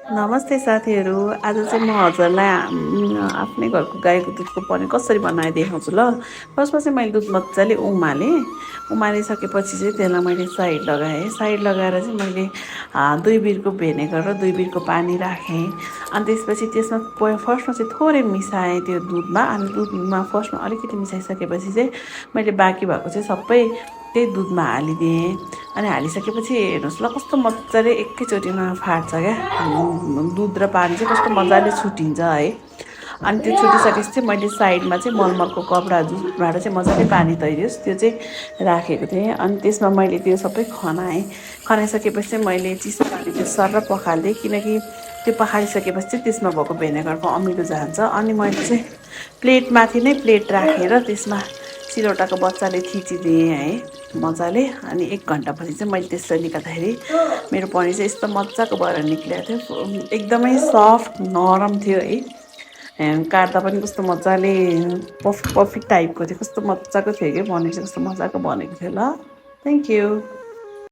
नमस्ते साथीहरू। आज चाहिँ म हजुरलाई आफ्नै घरको गाईको दुधको पनिर कसरी बनाएर देखाउँछु ल। फर्स्टमा चाहिँ मैले दुध मजाले उमालिसकेपछि चाहिँ त्यसलाई मैले साइड लगाएँ। साइड लगाएर चाहिँ मैले 2 बिर्को भेनेगर र 2 बिर्को पानी राखेँ। अनि त्यसपछि त्यसमा फर्स्टमा चाहिँ थोरै मिसाएँ त्यो दुधमा। अनि दुधमा फर्स्टमा अलिकति मिसाइसकेपछि चाहिँ मैले बाँकी भएको चाहिँ सबै त्यही दुधमा हालिदिएँ। अनि हालिसकेपछि हेर्नुहोस् ल कस्तो मजाले एकैचोटिमा फाट्छ क्या। दुध र पानी चाहिँ कस्तो मजाले छुटिन्छ है। अनि त्यो छुटिसकेपछि चाहिँ मैले साइडमा चाहिँ मलमलको कपडा जुनबाट चाहिँ मजाले पानी तैरियोस् त्यो चाहिँ राखेको थिएँ। अनि त्यसमा मैले त्यो सबै खनाइसकेपछि चाहिँ मैले चिसो पानी त्यो सर्र पखालिदिएँ, किनकि त्यो पखालिसकेपछि चाहिँ त्यसमा भएको भेनेगरको अमिलो जान्छ। अनि मैले चाहिँ प्लेटमाथि नै प्लेट राखेर त्यसमा सिलौटाको बच्चाले थिचिदिएँ है मजाले। अनि 1 घन्टापछि चाहिँ मैले त्यसलाई निकाल्दाखेरि मेरो पनिर चाहिँ यस्तो मजाको भएर निक्लेको थियो। एकदमै सफ्ट नरम थियो है। काट्दा पनि कस्तो मजाले पफी टाइपको थियो, कस्तो मजाको थियो कि पनिर चाहिँ कस्तो मजाको बनेको थियो ल। Thank you.